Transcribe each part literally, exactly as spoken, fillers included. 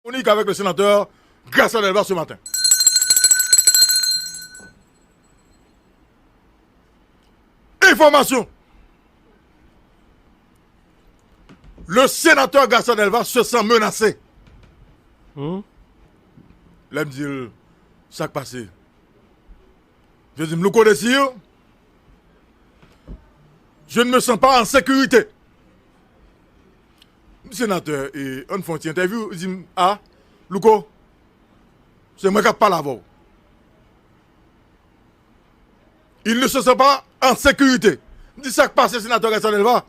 Téléphonique avec le sénateur Gracia Delva ce matin. Information. Le sénateur Gracia Delva se sent menacé. Hmm? Lè m di l, sa k pase? Yo di m, Louko Désir, je ne me sens pas en sécurité. M di, senatè, e, ann fè yon ti entèvyou. Li di m, a, Louko, se mwen k ap pale avè w. Il ne se sent pas en sécurité. M di, sa k pase, senatè Gracia Delva?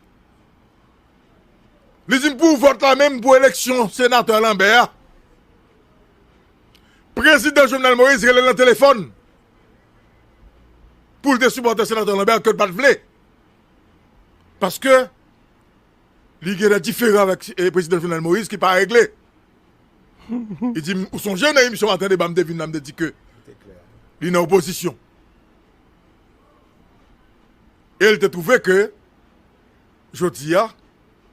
Li di m, pou vòt la menm, pou eleksyon senatè Lambert a, prezidan Jovenel Moïse rele l nan telefòn pou l te sipòte senatè Lambert ke l pa t vle. Paske li gen de diferan avèk, e, prezidan Jovenel Moïse ki pa regle. Li di m, ou sonje nan emisyon Maten Deba, m te vin la, m te di ke li nan opozisyon. E l te twouve ke, jodi a,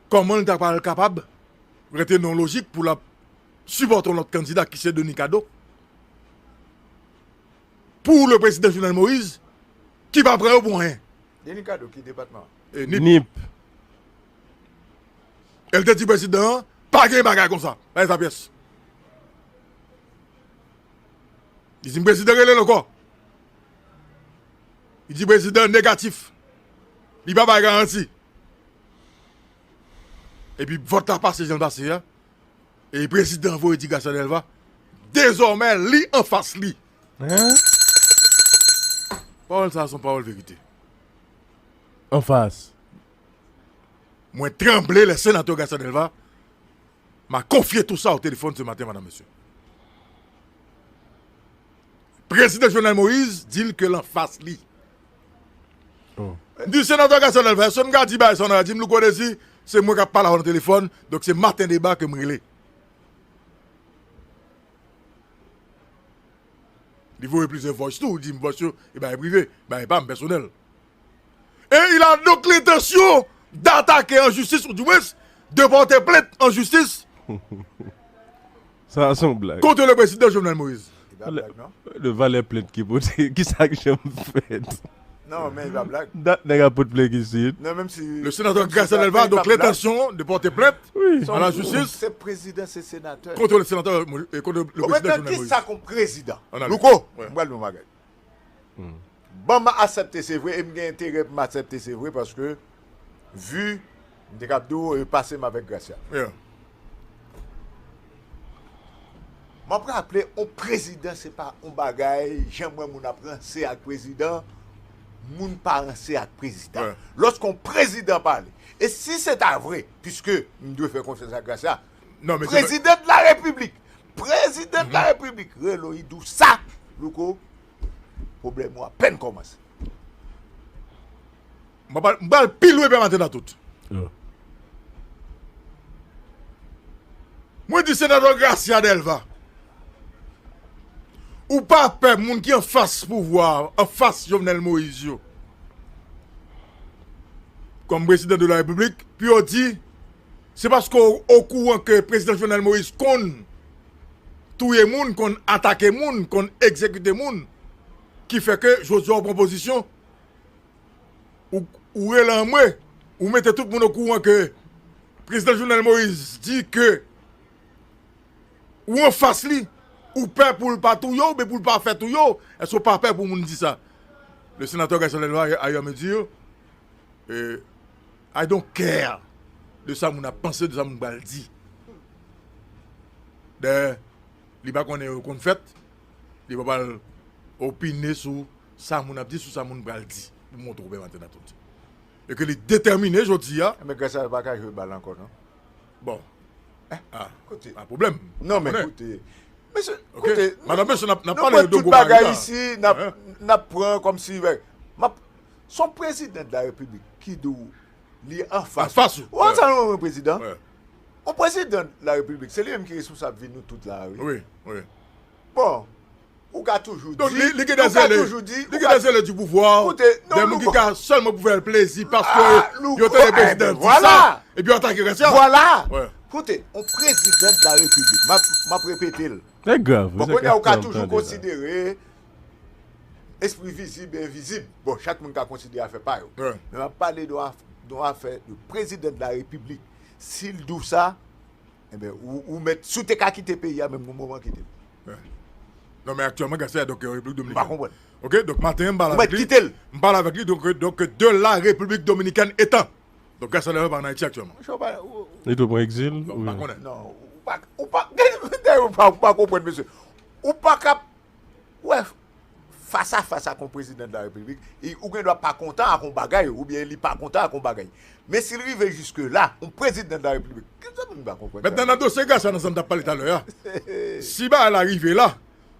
kòman l ta pral kapab rete nan lojik pou l ap sipòte yon lòt kandida ki se Denis Cadeau pou le prezidan Jovenel Moïse ki pa pran yo pou anyen. Denis Cadeau ki depatman? E, Nip. Nip. E l te di prezidan an, pa gen bagay konsa. Pa gen sa pyès. Li di m prezidan rele l ankò. Li di prezidan negatif. Li pa bay garanti. Epi vòt la pase jan l pase a. E prezidan voye di Gracia Delva, dezòmè li anfas li. Hein? Pawòl sa a se yon pawòl verite. Anfas. Mwen tranble lè senatè Gracia Delva m'a confié tout ça au téléphone ce matin, madame, monsieur. Prezidan Jovenel Moïse di l ke l anfas li. Oh. M di senatè Gracia Delva, èske m ka di bagay sa nan radyo? Di m Louko Désir, se mwen k ap pale avè w nan telefòn, donk se Maten Deba ke m rele. Li voye plizyè voice tou, li di m voice yo, e bagay prive, bagay pa m, pèsonèl. Et il a donc l'intention d'attaquer en justice, ou du moins, de porter plainte en justice Sa se yon blag. Contre le président Jovenel Moïse. Li pa blag, non? De valè plent ki pote, ki sa k janm fèt? Non, men li pa blag. Dat nèg ap pot plent isit. Non, menm si. Le sénateur Gracia Delva a donc l'intention de porter plainte à la justice. Se prezidan, se senatè. Contre le sénateur, euh, contre le président Jovenel Moïse. Kisa kon prezidan? Louko, mwen pral di yon bagay. Ban m aksepte, se vre, e m gen enterè pou m aksepte, se vre, paske, vi, m te kab di w, e pase m avèk Gracia. Yeah. M ap raple, on prezidan, se pa on bagay, jan m wè moun ap ranse ak prezidan, moun pa ranse ak prezidan. Yeah. Lòske on prezidan pale, e si se ta vre, piske m dwe fè konfyans ak Gracia, non, men se pa prezidan de la Repiblik, prezidan de la Repiblik, rele w, li di w sa, Louko, pwoblèm ou apèn kòmanse. M pral, m pral pi lwen pè maten nan tout. Mwen di senatè Gracia Delva, ou pa pè moun ki anfas pouvwa, anfas Jovenel Moïse yo, kòm prezidan de la Repiblik, pou yo di, se paske w okouran ke prezidan Jovenel Moïse konn touye moun, konn atake moun, konn egzekite moun, ki fè ke jodi a w pran pozisyon, ou, ou rele anmwe, ou mete tout moun okouran ke prezidan Jovenel Moïse di ke ou anfas li, ou pè pou l pa touye w, oubyen pou l pa fè touye w, èske w pa pè pou moun di sa? Le sénateur Gracia Delva, ailleurs, me dit, euh, I don't care de sa moun ap panse, de sa moun pral di. Dayè, li pa konnen yo konn fèt, li pa pral opine sou sa moun ap di, sou sa moun pral di. Pou montre w pè maten nan tout. E ke li detèmine jodi a. Men Gracia pa ka jwe bal ankò, non? Bon. Ah, koute. Pa pwoblèm. Non, men koute. Mesye, koute, madanm, mesye, n ap, n ap pale de tout bagay la isi, n ap, n ap pran kòmsi, m ap, se yon prezidan de la Repiblik ki di w li anfas. Anfas ou. Ou ansanm yon prezidan. Yon prezidan de la Repiblik, se li menm ki responsab vi nou tout la, wi. Wi, wi. Bon, ou ka toujou di, donk, li, li gen de zele, li gen de zele di pouvwa, de moun ki ka sèlman pou fè l plezi, paske yo tande prezidan di sa, epi yo atake Gracia. Vwala. Koute, yon prezidan de la repiblik, m ap, m ap repete l. Bon, kounye a, ou ka toujou konsidere espri vizib e envizib. Bon, chak moun ka konsidere afè pa yo. Men m ap pale de yon afè de prezidan de la repiblik. Si l di w sa, enben, ou, ou mèt, si w te ka kite peyi a, menm yon moman, kite l. Non, men aktyèlman, Gracia, donk, Repiblik Dominikèn. M pa konprann. Ok, donk, maten an, m pale avèk li. Ou mèt kite l. M pale avèk li, donk, donk, de la Repiblik Dominikèn etan. Donk, Gracia Delva pa an Ayiti aktyèlman. Li tou pran egzil. Bon, m pa konnen. Non, ou pa, ou pa, ou pa, ou pa konprann, mesye. Ou pa ka wè, fas a fas ak yon prezidan de la repiblik, e ou gen dwa pa kontan ak yon bagay, oubyen li pa kontan ak yon bagay. Men si l rive jiske la, yon prezidan de la repiblik, kisa moun pa konprann? Mentnan, nan dosye Gracia nan sa n t ap pale talè a, si bagay la rive la,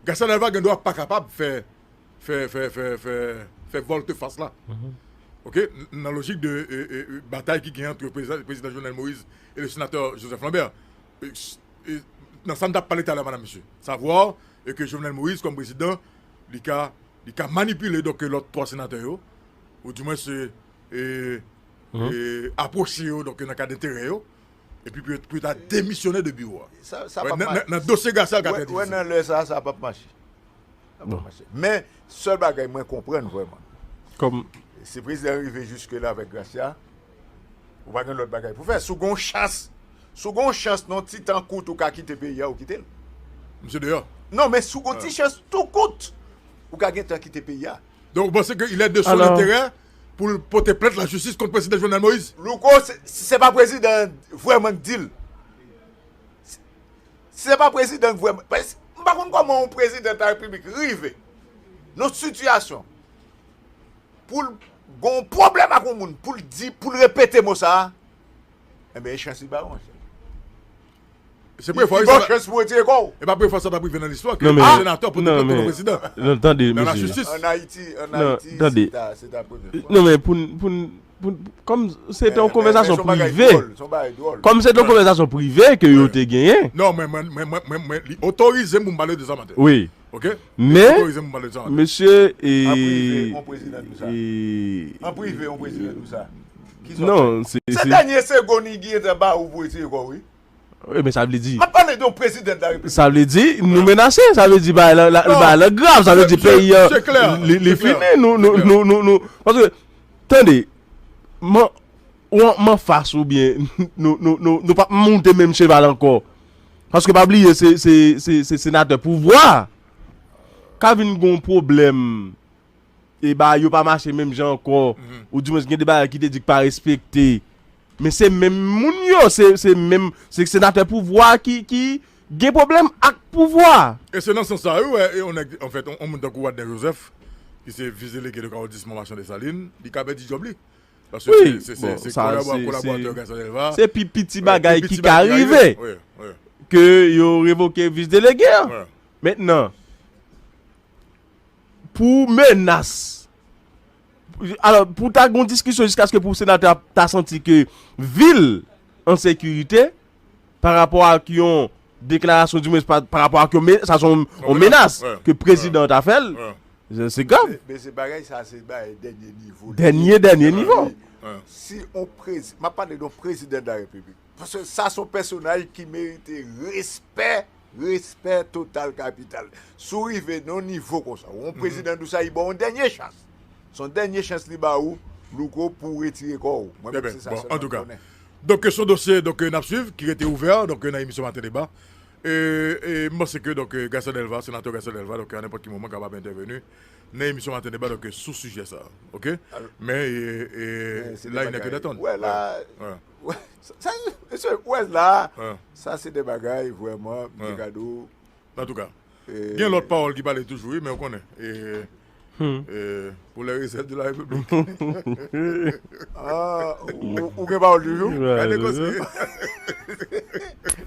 Gracia Delva gen dwa pa kapab fè, fè, fè, fè, fè, fè volte-face la. Ok? Nan lojik de, e, e, e, batay ki gen ant prezidan, prezidan Jovenel Moïse e le sénateur Joseph Lambert. E, e, nan sa n t ap pale talè, madam, mesye. Savwa e ke Jovenel Moïse, kòm prezidan, li ka, li ka manipile, donk, lòt twa senatè yo, ou di mwens, e, e, apwoche yo, donk, nan kad enterè yo, epi pou, pou yo ta demisyone de biwo a. Sa, sa p ap mache. Nan, nan dosye Gracia, l ka trè difisil. Wè, nan lè sa, sa p ap mache. Sa p ap mache. Men, sèl bagay mwen konprann vrèman, kòm si prezidan rive jiske la avèk Gracia, ou pa gen lòt bagay pou fè. Si w gen yon chans, si w gen yon chans nan ti tan kout ou ka kite peyi a, ou kite l. Misye deyò. Non, men si w gen yon ti chans tou kout, ou ka gen tan kite peyi a. Donk, ou panse ke il est de son intérêt pou l pote plent lajistis kont prezidan Jovenel Moïse? Louko, se, se pa prezidan vrèman k di l. Si se pa prezidan k vrèman, paske m pa konn kòman yon prezidan de la repiblik rive nan yon sitiyasyon pou l gen yon pwoblèm ak yon moun, pou l di, pou l repete mo sa a, enben, e chans li ba ou, monchè. Se premye fwa, li ba w chans pou retire kò w. E pa premye fwa sa t ap rive nan listwa ke senatè pote plent kont prezidan. Non, tande, mesye. An Ayiti, an Ayiti, se ta, se ta premye fwa. Non, men pou n, pou n, pou n, kòm se te yon konvèsasyon prive. Kòm se te yon konvèsasyon prive ke yo te genyen. Non, men, men, men, men, men, men, li otorize m pou m pale de sa maten. Wi. Ok? Men, mesye, e, an prive, yon prezidan di w sa. An prive, yon prezidan di w sa. Ki sa w fè? Non, se, se dènye segonn li gentan ba ou pou retire kò w, wi. Wi, men sa vle di. M ap pale de yon prezidan de la repiblik. Sa vle di, nou menase, sa vle di, bagay la, la, bagay la grav, sa vle di, peyi an, li, li fini, nou, nou, nou, nou, nou, paske, tande, man, ou an, m anfas oubyen nou, nou, nou, nou p ap monte menm cheval ankò. Paske pa bliye, se, se, se, se senatè pouvwa ka vin gon pwoblèm, e bagay yo pa mache menm jan ankò, ou di mwens gen de bagay ki te di k pa respekte. Men se menm moun yo, se, se menm, se senatè pouvwa ki, ki gen pwoblèm ak pouvwa. E se nan sans sa, wi, wè, e yon nèg, anfèt, yon, yon moun tankou Wadner Joseph, ki se vis delege de kawodisman Machan Desalin, li ka pèdi djòb li. Paske se, se, se, se kolaboratè Gracia Delva. Se pi piti bagay ki ka rive. Ke yo revoke vis delege a. Mentnan, pou menas, alò, pou ta gon diskisyon jiskaske pou senatè a ta santi ke vi l an sekirite, pa rapò ak yon deklarasyon, di mwens pa, pa rapò ak yon me-, sa se yon, yon menas ke prezidan an ta fè l. Se, se grav. Men, men se bagay sa, se bagay dènye nivo. Dènye, dènye nivo. Si on prezi-, m ap pale de yon prezidan de la repiblik. Paske sa se yon pèsonaj ki merite respè, respè total kapital. Si w rive nan yon nivo konsa, ou yon prezidan di w sa, li ba w yon dènye chans. Se yon dènye chans li ba ou, Louko, pou w retire kò w. Mwen menm, se sa sèlman m konnen. Donk, kesyon dosye, donk, n ap swiv, ki rete ouvè, donk, nan emisyon Maten Deba. E, e m panse ke, donk, Gracia Delva, senatè Gracia Delva, donk, a nenpòt ki moman, kapab entèveni nan emisyon Maten Deba, donk, sou sijè sa a. Ok? Men, e, e, la, il n'est que d'attendre. Wè, la, wè, sa, sa, mesye, wè, la, sa, se de bagay, vrèman, m te ka di w, Antouka, gen lòt pawòl ki pale toujou, wi, men ou konnen. E, e, pour les réserves de la République. Ah, ou, ou gen pawòl toujou? Gade koze.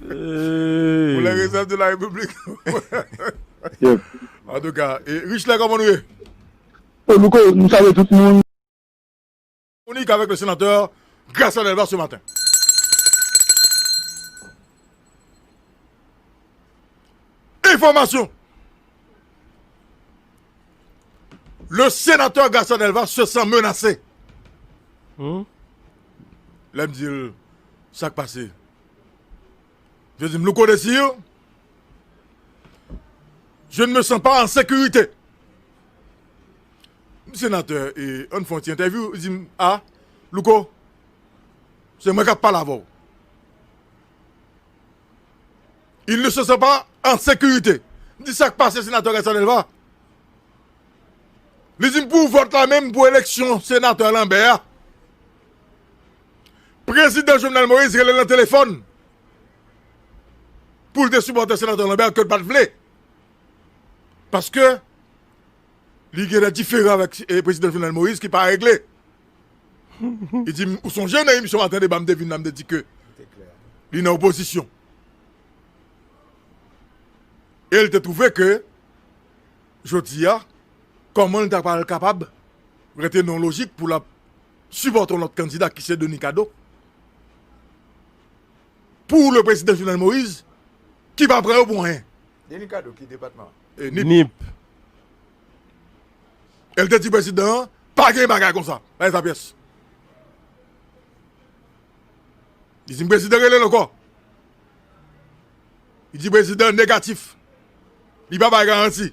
Pour les réserves de la République. Antouka, e, Richler, kòman nou ye? Louko, nou salye tout moun. Chronique avec le sénateur Gracia Delva ce matin. Information. Le sénateur Gracia Delva se sent menacé. Hmm? Lè m di l, sa k pase? Yo di m, Louko Désir, je ne me sens pas en sécurité. M di senatè, e, ann fè yon ti entèvyou. Li di m, a, Louko, se mwen k ap pale avè w. Il ne se sent pas en sécurité. M di, sa k pase, senatè Garcia Delva? Li di m, pou vòt la menm, pou eleksyon senatè Lambert a, prezidan Jovenel Moïse rele l nan telefòn pou l te sipòte senatè Lambert ke l pa t vle. Paske li gen de diferan avèk, e, prezidan Jovenel Moïse ki pa regle. Li di m, ou sonje nan emisyon Maten Deba, m te vin la, m te di ke li nan opozisyon. E l te twouve ke, jodi a, kòman l ta pral kapab rete nan lojik pou l ap sipòte yon lòt kandida ki se Denis Cadeau pou le prezidan Jovenel Moïse, ki pa pran yo pou anyen. Denis Cadeau, ki depatman? E, Nip. Nip. E l te di prezidan an, pa gen bagay konsa. Pa gen sa pyès. Li di m prezidan rele l ankò. Li di prezidan negatif. Li pa bay garanti.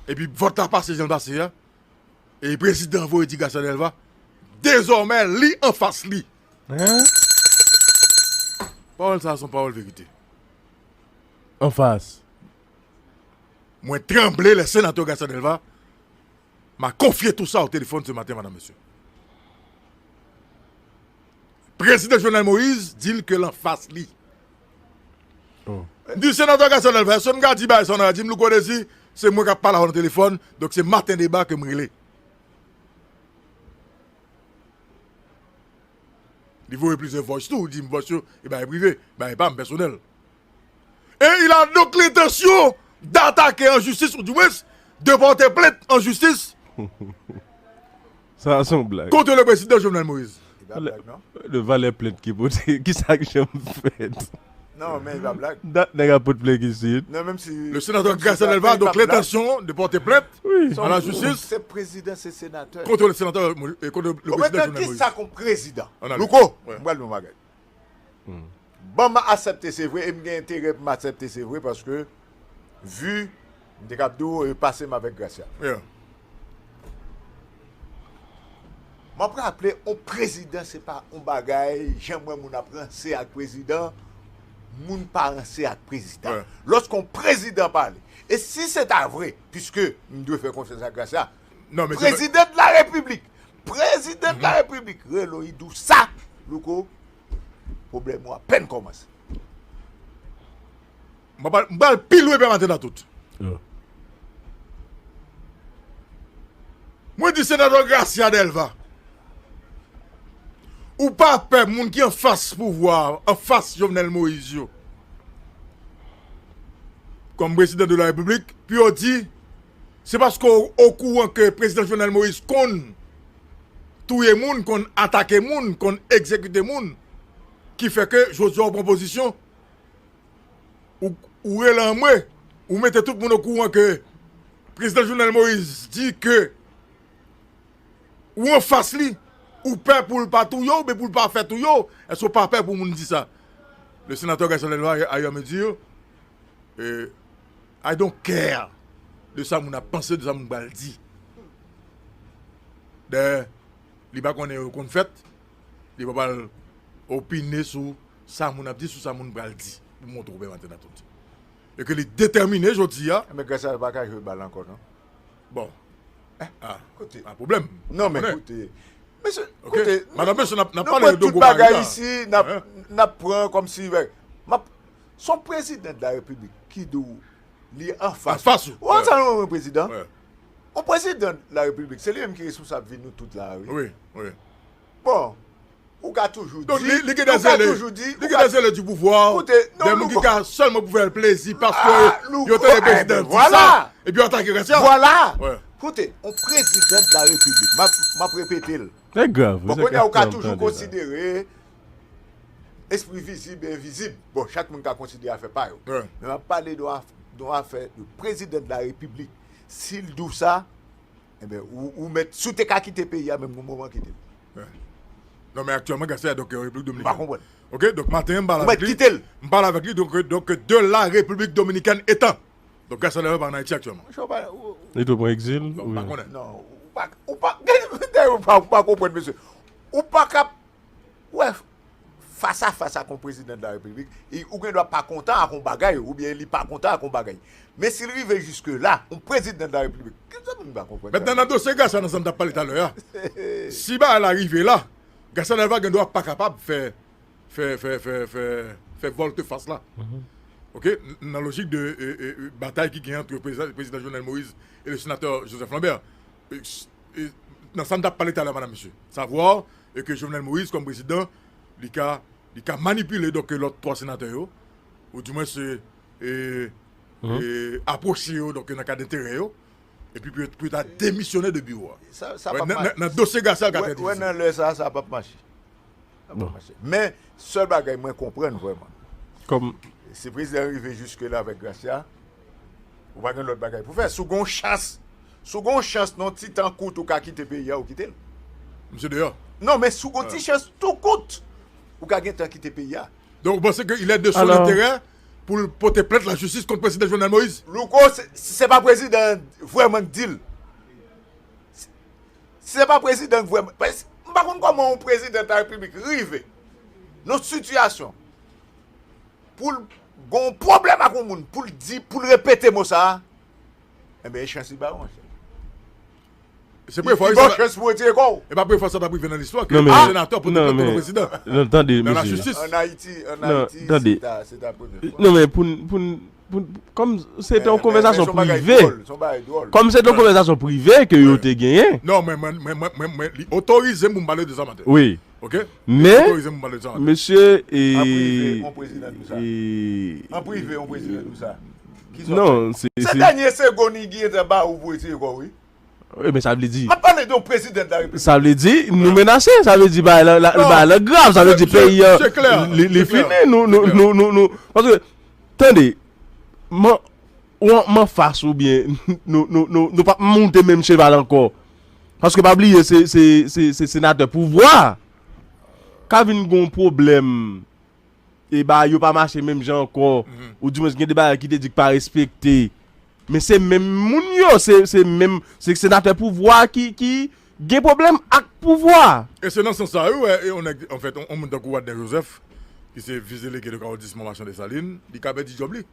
Epi vòt la pase jan l pase a. E prezidan voye di Garcia Delva, dezòmè li anfas li. Hein? Pawòl sa a se yon pawòl verite. Anfas. Mwen tranble lè senatè Garcia Delva m'a confié tout ça au téléphone ce matin, madame, monsieur. Prezidan Jovenel Moïse di l ke l anfas li. Oh. M di senatè Garcia Delva, èske m ka di bagay sa w nan radyo? Di m, Louko Désir, se mwen k ap pale avè w nan telefòn, donk se Maten Deba ke m rele. Li voye plizyè voice tou, li di m voice yo, e bagay prive, bagay pa m, pèsonèl. Et il a donc l'intention d'attaquer en justice, ou du moins, de porter plainte en justice. Sa se yon blag. Contre le président Jovenel Moïse. Li pa blag, non? De valè plent ki pote, ki sa k janm fèt? Non, men li pa blag. Dat nèg ap pot plent isit. Non, menm si. Le sénateur Garcia Delva a donc l'intention de porter plainte à la justice. Se prezidan, se senatè. Contre le sénateur, euh, contre le président Jovenel Moïse. Kisa kon prezidan? Louko, mwen pral di yon bagay. Bon, m aksepte, se vre, e m gen enterè pou m aksepte, se vre, paske, vi, m te kab di w, e pase m avèk Gracia. Yeah. M ap raple, on prezidan, se pa on bagay, jan m wè moun ap ranse ak prezidan, moun pa ranse ak prezidan. Yeah. Lòske on prezidan pale, e si se ta vre, piske m dwe fè konfyans ak Gracia, non, men se pa prezidan de la repiblik, prezidan de la repiblik, rele w, li di w sa, Louko, pwoblèm ou apèn kòmanse. M pral, m pral pi lwen pè maten nan tout. Mwen di senatè Gracia Delva, ou pa pè moun ki anfas pouvwa, anfas Jovenel Moïse yo, kòm prezidan de la repiblik, pou yo di, se paske w okouran ke prezidan Jovenel Moïse konn touye moun, konn atake moun, konn egzekite moun, ki fè ke jodi a w pran pozisyon, ou, ou rele anmwe, ou mete tout moun okouran ke prezidan Jovenel Moïse di ke ou anfas li, ou pè pou l pa touye w, oubyen pou l pa fè touye w, èske w pa pè pou moun di sa? Le sénateur Garcia Delva, ailleurs, me dit, euh, I don't care de sa moun ap panse, de sa moun pral di. Dayè, li pa konnen yo konn fèt, li pa pral opine sou sa moun ap di, sou sa moun pral di, pou montre w pè maten nan tout. E ke li detèmine jodi a. Men Gracia pa ka jwe bal ankò, non? Bon. Ah, koute. Pa pwoblèm. Non, men koute. Mesye, koute, madan, mesye, n ap, n ap pale de gwo bagay la. Isi, n ap, n ap pran kòmsi, m ap, se yon prezidan de la repiblik ki di w li anfas. Anfas ou. Ou ansanm yon prezidan. On prezidan de la repiblik, se li menm ki responsab vi nou tout la, wi. Wi, wi. Bon, ou ka toujou di, donk, li, li gen de zele, li gen de zele di pouvwa, de moun ki ka sèlman pou fè l plezi, paske yo tande prezidan di sa, epi yo atake Gracia. Vwala. Koute, on prezidan de la repiblik, m ap, m ap repete l. Bon, kounye a, ou ka toujou konsidere espri vizib e envizib. Bon, chak moun ka konsidere afè pa yo. Men m ap pale de yon af-, de yon afè de prezidan de la repiblik. Si l di w sa, enben, ou, ou mèt, si w te ka kite peyi a, menm gon moman kite l. Non, men aktyèlman, Garcia, donk, euh, Repiblik Dominikèn. M pa konprann. Ok, donk, maten, m pale avèk li. Ou mèt kite l. M pale avèk li, donk, euh, donc, de la République Dominicaine étant. Donk, Garcia Delva pa an Ayiti aktyèlman. Monchè, ou pa, ou, Li tou pran egzil, non, m pa konnen. Non, ou pa, ou pa, ou pa, ou pa konprann, mesye. Ou pa ka, wè, fas a fas ak yon prezidan de la repiblik, e ou gen dwa pa kontan ak yon bagay, oubyen li pa kontan ak yon bagay. Men si l rive jiske la, yon prezidan de la repiblik, ki sa moun pa konprann? Mentnan, nan dosye Garcia, nan sa n t ap pale talè a, si bagay la rive la, Garcia Delva gen dwa pa kapab fè, fè, fè, fè, fè, fè volte-face la. Ok? N-, nan lojik de, euh, euh, batay ki gen ant prezidan, prezidan Jovenel Moïse e le senatè Joseph Lambert. Euh, s-, euh, nan sa n t ap pale talè, madam, mesye. Savwa, e ke Jovenel Moïse, kòm prezidan, li ka, li ka manipile, donk, lòt twa senatè yo, ou di mwen se, e, e, apwoche yo, donk, nan kad enterè yo, epi pou, pou yo ta demisyone de biwo a. Sa, sa p ap mache. Nan, nan dosye Garcia, l ka trè difisil. Wè, nan lè sa, sa p ap mache. Sa p ap mache. Men, sèl bagay mwen konprann vrèman. Kòm si prezidan rive jiske la avèk Garcia, ou pa gen lòt bagay pou fè. Si w gen yon chans, si w gen yon chans nan ti tan kout ou ka kite peyi a, ou kite l. Misye deyò. Non, men si w gen yon ti chans tou kout, ou ka gen tan kite peyi a. Donk, ou panse ke il est de son intérêt pou l pote plent lajistis kont prezidan Jovenel Moïse? Louko, se, se pa prezidan vrèman k di l. Si se pa prezidan k vrèman, paske m pa konn kòman yon prezidan de la repiblik rive nan yon sitiyasyon pou l gen yon pwoblèm ak yon moun, pou l di, pou l repete mo sa a, enben, e chans li ba w, monchè. Se premye fwa, li ba w chans pou retire kò w. E pa premye fwa sa t ap rive nan listwa ke senatè pote plent kont prezidan. Non, tande, mesye. Nan lajistis. An Ayiti, an Ayiti, se ta, se ta premye fwa. Non, men pou n, pou n, pou n, kòm se te yon konvèsasyon prive. Kòm se te yon konvèsasyon prive ke yo te genyen. Non, men, men, men, men, men, men, li otorize m pou m pale de sa maten. Wi. Ok? Men, mesye, e, an prive, yon prezidan di w sa. An prive, yon prezidan di w sa. Ki sa w fè? Non, se, se dènye segonn li gentan ba ou pou retire kò w, wi. Wi, men sa vle di. M ap pale de yon prezidan de la repiblik. Sa vle di, nou menase, sa vle di, bagay la, la, bagay la grav, sa vle di, peyi a, li, li fini, nou, nou, nou, nou, nou, paske, tande, man, ou an, m anfas oubyen nou, nou, nou, nou p ap monte menm cheval ankò. Paske pa bliye, se, se, se, se senatè pouvwa ka vin gon pwoblèm, e bagay yo pa mache menm jan ankò, oudimwens gen de bagay ki te di k pa respekte. Men se menm moun yo, se, se menm, se senatè pouvwa ki, ki gen pwoblèm ak pouvwa. E se nan sans sa, wi, wè, e yon nèg, anfèt, yon, yon moun tankou Wadner Joseph, ki se vis delege de kawodisman Machan Desalin, li ka pèdi djòb li.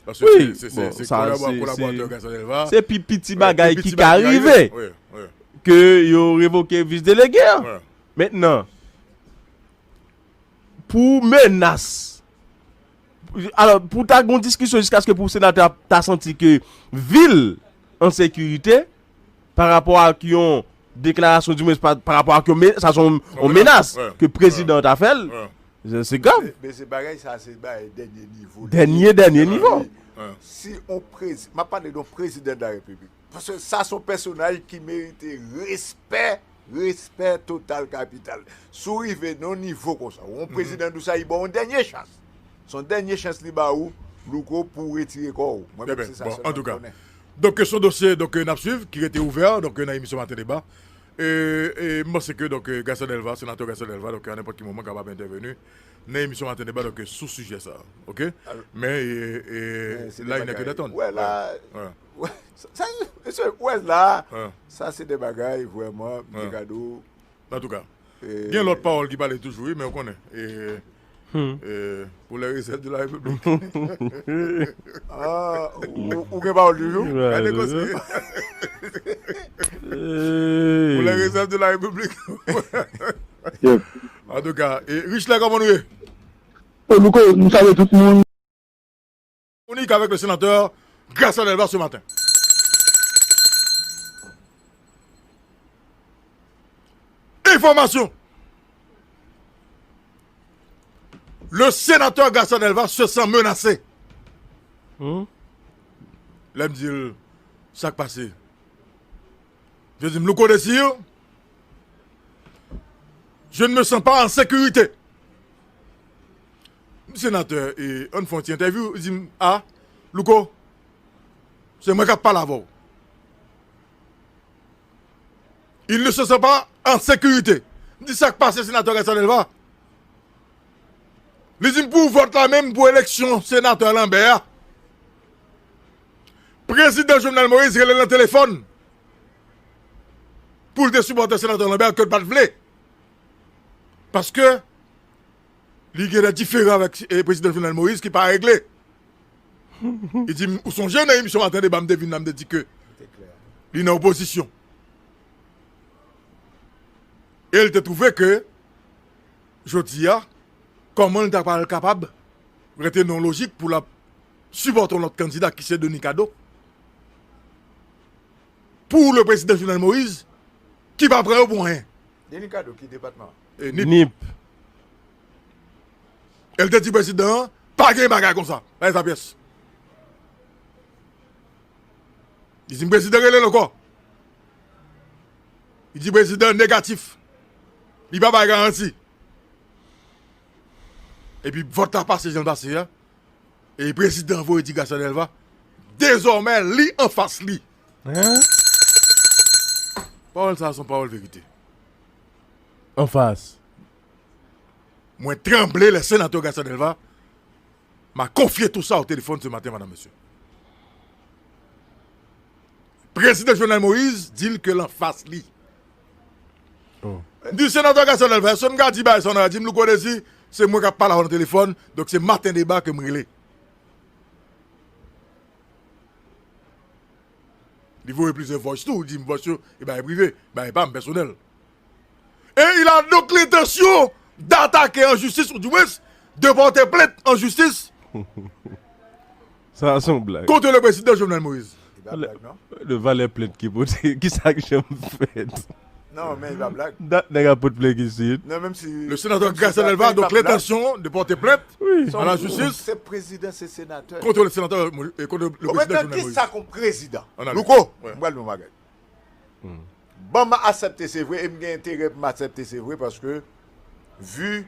Paske se, se, se, se kolaboratè Garcia Delva. Se pi piti bagay ki ka rive. Wi, wi. Ke yo revoke vis delege a. Wi. Mentnan, pou menas, alò, pou ta gon diskisyon jiskaske pou senatè a ta santi ke vi l an sekirite, pa rapò ak yon deklarasyon, di mwens pa, pa rapò ak yon me-, sa se yon, yon menas ke prezidan an ta fè l. Se, se grav. Men, men se bagay sa, se bagay dènye nivo. Dènye, dènye nivo. Si on prezi-, m ap pale de yon prezidan de la repiblik. Paske sa se yon pèsonaj ki merite respè, respè total kapital. Si w rive nan yon nivo konsa, ou yon prezidan di w sa, li ba w yon dènye chans. Se yon dènye chans li ba ou, Louko, pou w retire kò w. Mwen menm, se sa sèlman m konnen. Donk, se yon dosye, donk, n ap swiv, ki rete ouvè, donk, nan emisyon Maten Deba. E, e m panse ke, donk, Garcia Delva, senatè Garcia Delva, donk, a nenpòt ki moman, kapab entèveni nan emisyon Maten Deba, donk, sou sijè sa a, ok? Men, e, e, la, il n'est que d'attendre. Wè, la, wè, sa, sa, mesye, wè, la, sa, se de bagay, vrèman, m te ka di w. Antouka, gen lòt pawòl ki pale toujou, wi, men ou konnen. E, e, pour les réserves de la République. Ah, ou, ou gen pawòl toujou? Gade koze. Pour les réserves de la République. Antouka, e, Richler, kòman nou ye? Louko, nou salye tout moun. Chronique avec le sénateur Garcia Delva ce matin. Information. Le sénateur Garcia Delva se sent menacé. Hmm? Lè m di l, sa k pase? Yo di m, Louko Desir, je ne me sens pas en sécurité. M di senatè, e, ann fè yon ti entèvyou, li di m, a, Louko, se mwen k ap pale avè w. Il ne se sent pas en sécurité. M di, sa k pase, senatè Garcia Delva? Li di m, pou vòt la menm, pou eleksyon senatè Lambert a, prezidan Jovenel Moïse rele l nan telefòn pou l te sipòte senatè Lambert ke l pa t vle. Paske li gen de diferan avèk, eh, prezidan Jovenel Moïse ki pa regle. Li di m, ou sonje nan emisyon Maten Deba, m te vin la, m te di ke li nan opozisyon. E l te twouve ke, jodi a, kòman l ta pral kapab rete nan yon lojik pou l ap sipòte yon lòt kandida ki se Denis Cadeau pou le prezidan Jovenel Moïse ki pa pran yo pou anyen. Denis Cadeau, ki depatman? E Nip. Nip. E l te di prezidan an, pa gen bagay konsa. Pa gen sa pyès. Li di m prezidan rele l ankò. Li di prezidan negatif. Li pa bay garanti. Epi vòt la pase jan l pase a. E prezidan voye di Garcia Delva, dezòmè li anfas li. Hein? Pawòl sa a se yon pawòl verite. Anfas. Mwen tranble lè senatè Garcia Delva m'a confié tout ça au téléphone ce matin, madame, monsieur. Prezidan Jovenel Moïse di l ke l anfas li. Oh. M di, senatè Garcia Delva, èske m ka di bagay sa w nan radyo? Di m, Louko Désir, se mwen k ap pale avè w nan telefòn, donk se Maten Deba ke m rele. Li voye plizyè voice tou, li di m voice yo, e bagay prive, bagay pa m, pèsonèl. Et il a donc l'intention d'attaquer en justice, ou du moins, de porter plainte en justice Sa a se yon blag. Contre le président Jovenel Moïse. Li pa blag, non? De valè plent ki pote, ki sa k janm fèt? Non, men li pa blag. Dat nèg ap pot plent isit. Non, menm si... Le sénateur Garcia Delva a donc l'intention de porter plainte à la justice contre le sénateur, euh, contre le président Jovenel Moïse. Kisa kon prezidan? Louko, mwen pral di yon bagay. Ban m aksepte, se vre, e m gen enterè pou m aksepte, se vre, paske, vi,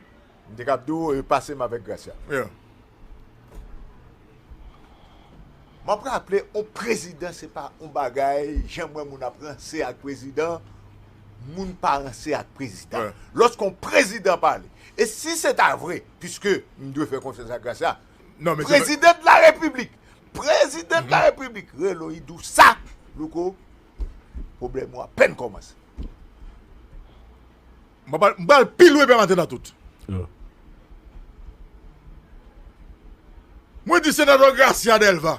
m te kab di w, e, pase m avèk Gracia. M ap raple, on prezidan, se pa on bagay, jan m wè moun ap ranse ak prezidan, moun pa ranse ak prezidan. Lòske on prezidan pale, e si se ta vre, piske m dwe fè konfyans ak Gracia, prezidan de la repiblik, prezidan de la repiblik, rele w, li di w sa, Louko, pwoblèm ou apèn kòmanse. M pral, m pral pi lwen pè maten nan tout. Mwen di senatè Gracia Delva,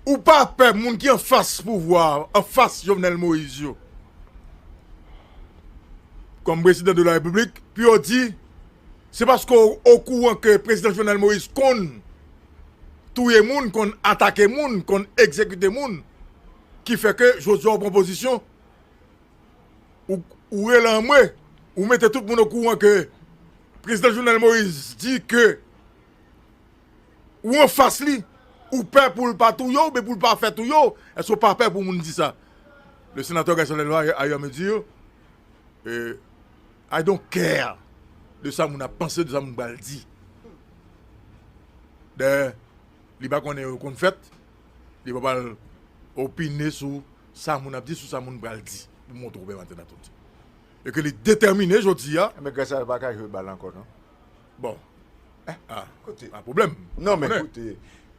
ou pa pè moun ki anfas pouvwa a, anfas Jovenel Moïse yo, kòm prezidan de la repiblik, pou yo di, se paske w okouran ke prezidan Jovenel Moïse konn touye moun, konn atake moun, konn egzekite moun, ki fè ke jodi a w pran pozisyon, ou, ou rele anmwe, ou mete tout moun okouran ke prezidan Jovenel Moïse di ke ou anfas li, ou pè pou l pa touye w, oubyen pou l pa fè touye w, èske w pa pè pou moun di sa? Le sénateur Garcia Delva, ailleurs, me dit, euh, I don't care de sa moun ap panse, de sa moun pral di. Dayè, li pa konnen yo konn fèt, li pa pral opine sou sa moun ap di, sou sa moun pral di, pou montre w pè maten nan tout. E ke li detèmine jodi a. Men Gracia pa ka jwe bal ankò, non? Bon. Ah, koute. Pa pwoblèm. Non, men koute.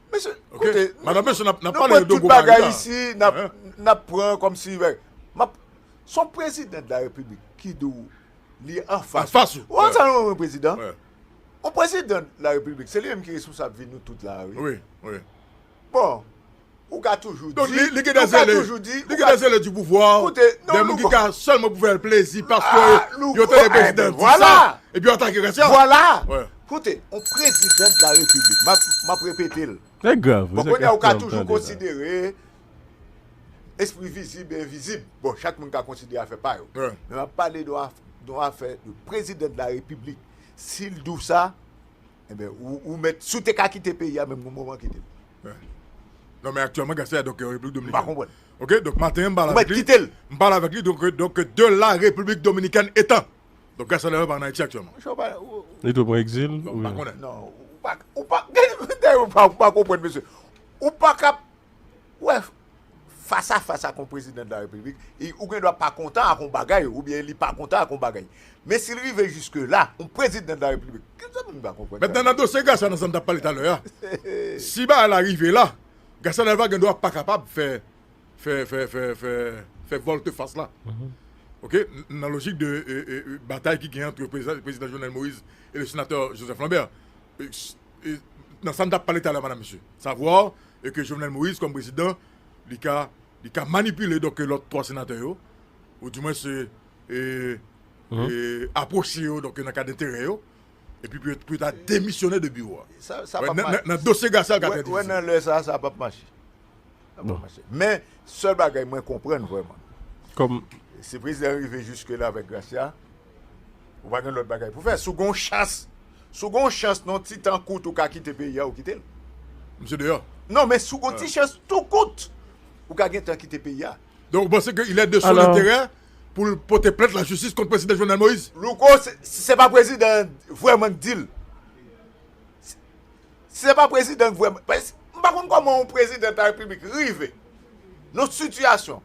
Mesye, koute, madan, mesye, n ap, n ap pale de gwo bagay la. Isi, n ap, n ap pran kòmsi, m ap, se yon prezidan de la repiblik ki di w li anfas. Anfas ou. Ou konn sa nou rele prezidan? On prezidan de la repiblik, se li menm ki responsab vi nou tout la, wi. Wi, wi. Bon, ou ka toujou di, li gen de zele, li gen de zele du pouvoir, de moun ki ka sèlman pou fè l plezi paske yo tande prezidan di sa, epi yo atake Gracia. Vwala. Koute, on prezidan de la repiblik, m ap, m ap repete l. Bon, kounye a ou ka toujou konsidere espri vizib e envizib. Bon, chak moun ka konsidere afè pa yo. Men m ap pale de yon af-, de yon afè de prezidan de la repiblik. Si l di w sa, enben, ou, ou mèt, si w te ka kite peyi a, menm gon moman kite l. Non, men aktyèlman, Gracia, donk, Repiblik Dominikèn. M pa konprann. Ok, donk, maten an, m pale avèk li. Ou mèt kite l. M pale avèk li, donk, euh, donk, de la République Dominicaine étant. Donk, Gracia Delva pa an Ayiti aktyèlman. Li tou pran egzil, oubyen? Non, m pa konnen. Non, ou pa, ou pa, ou pa, ou pa konprann, mesye. Ou pa ka, wè, fas a fas ak yon prezidan de la repiblik, e ou gen dwa pa kontan ak yon bagay, oubyen li pa kontan ak yon bagay. Men si l rive jiske la, yon prezidan de la repiblik, ki sa moun pa konprann? Mentnan, nan dosye Gracia, nan sa n t ap pale talè a, si bagay la rive la, Gracia Delva gen dwa pa kapab fè, fè, fè, fè, fè, fè vòlte fas la. Oke? Nan lojik de e, e, e, batay ki gen ant prezidan, prezidan Jovenel Moïse e le senatè Joseph Lambert. E, e, nan sa n t ap pale talè, madam, mesye. Savwa e ke Jovenel Moïse, kòm prezidan, li ka, li ka manipile, donk, lòt twa senatè yo, ou di mwens, e, e, e, apwoche yo, donk, nan kad enterè yo, epi pou, pou yo ta demisyone de biwo a. Sa, sa p ap mache. Nan, nan dosye Gracia, l ka trè difícil. Nan lè sa, sa p ap mache. Sa p ap mache. Men, sèl bagay mwen konprann vrèman, kòm si prezidan rive jiske la avèk Gracia, ou pa gen lòt bagay pou fè. Si w gen yon chans, si w gen yon chans nan ti tan kout ou ka kite peyi a, ou kite l. Misye deyò. Non, men si w gen yon ti chans tou kout, ou ka gen tan kite peyi a. Donk, ou panse ke il est de son intérêt pou l pote plent lajistis kont prezidan Jovenel Moïse? Louko, se, se pa prezidan vrèman k di l. Se pa prezidan k vrèman. Paske m pa konn kòman yon prezidan de la repiblik rive nan yon sitiyasyon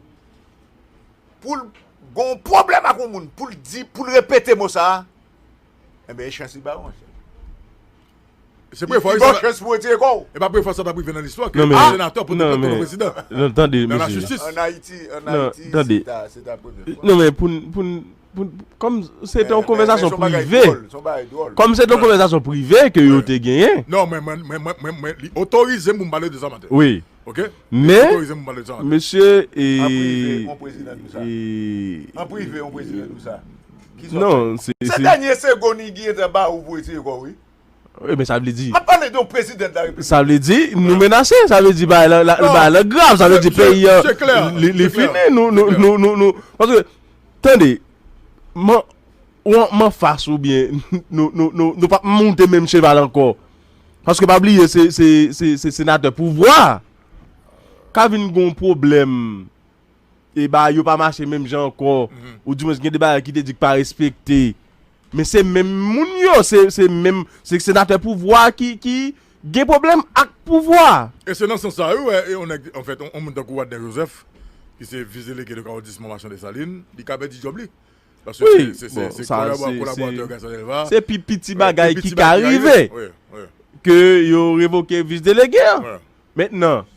pou l gen yon pwoblèm ak yon moun, pou l di, pou l repete mo sa a, enben, e chans li ba w, monchè. Se premye fwa, li ba w chans pou retire kò w. E pa premye fwa sa t ap rive nan listwa ke yon senatè pote plent kont yon prezidan. Non, tande, mesye. Nan lajistis. An Ayiti, an Ayiti, se ta, se ta premye fwa. Non, men pou n, pou n, pou n, kòm se te yon konvèsasyon prive, kòm se te yon konvèsasyon prive ke yo te genyen. Non, men mwen, mwen, mwen, mwen, mwen, li otorize m pou m pale de sa maten. Wi. Oke? Men, mesye, e, an prive, yon prezidan di w sa. An prive, yon prezidan di w sa. Ki sa w fè? Non, se, se dènye segonn li gentan ba ou pou retire kò w, wi. Wi, men sa vle di. M ap pale de yon prezidan de la repiblik. Sa vle di, nou menase. Sa vle di, bagay la, la, bagay la grav. Sa vle di, peyi a, li, li fini. Nou, nou, nou, nou, nou. Paske, tande, man, ou an, m anfas ou byen, nou, nou, nou, nou p ap monte menm cheval ankò. Paske pa bliye, se, se, se, se senatè pouvwa. Ka vin gon pwoblèm, e bagay yo pa mache menm jan ankò, ou di mwens gen de bagay ki te di k pa respekte. Men se menm moun yo, se, se menm, se senatè pouvwa ki, ki gen pwoblèm ak pouvwa. E se nan sans sa, wi, wè, e yon nèg, anfèt, yon, yon moun tankou Wadner Joseph, ki se vis delege de awondisman Machan Desalin, li ka pèdi djòb li. Paske se, se, se, se kolaboratè Gracia Delva. Se pi piti bagay ki ka rive ke yo revoke vis delege a. Mentnan,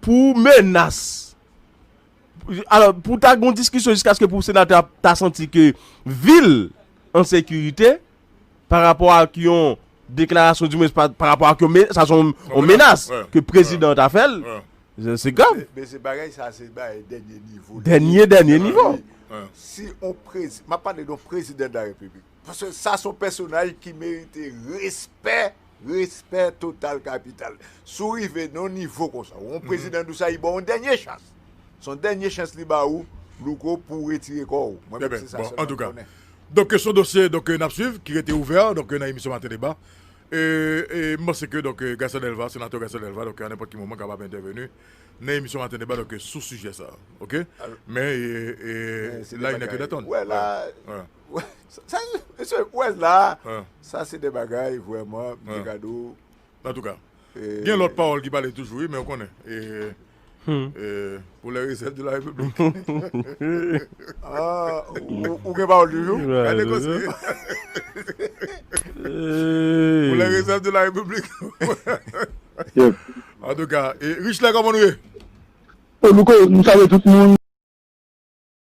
pou menas, alò, pou ta gon diskisyon jiskaske pou senatè a ta santi ke vi l an sekirite pa rapò ak yon deklarasyon, di mwens pa, pa rapò ak yon men-, sa se yon, yon menas ke prezidan an ta fè l. Se, se grav. Men, men se bagay sa, se bagay dènye nivo. Dènye, dènye nivo. Si on prezi-, m ap pale de yon prezidan de la repiblik. Paske sa se yon pèsonaj ki merite respè, respè total kapital. Si w rive nan yon nivo konsa, ou yon prezidan di w sa, li ba w yon dènye chans. Se yon dènye chans li ba ou, Louko, pou w retire kò w. Mwen menm, se sa sèlman m konnen. Donk, kesyon dosye, donk, n ap swiv, ki rete ouvè, donk, nan emisyon Maten Deba. E, e, m panse ke, donk, e, Gracia Delva, senatè Gracia Delva, donk, a nenpòt ki moman, kapab entèveni nan emisyon Maten Deba, donk, sou sijè sa, oke? Men, e, e, la, il n'est que d'attendre. Wè, la, sa, sa, mesye, wè, la, sa, se de bagay, vrèman, m te ka di w. Antouka, gen lòt pawòl ki pale toujou, wi, men ou konnen. E, e, pour les réserves de la République. Ah, ou, ou gen pawòl toujou? Gade koze. Pour les réserves de la République. Antouka, e, Richler, kòman nou ye? Ô, Louko, m salye tout moun.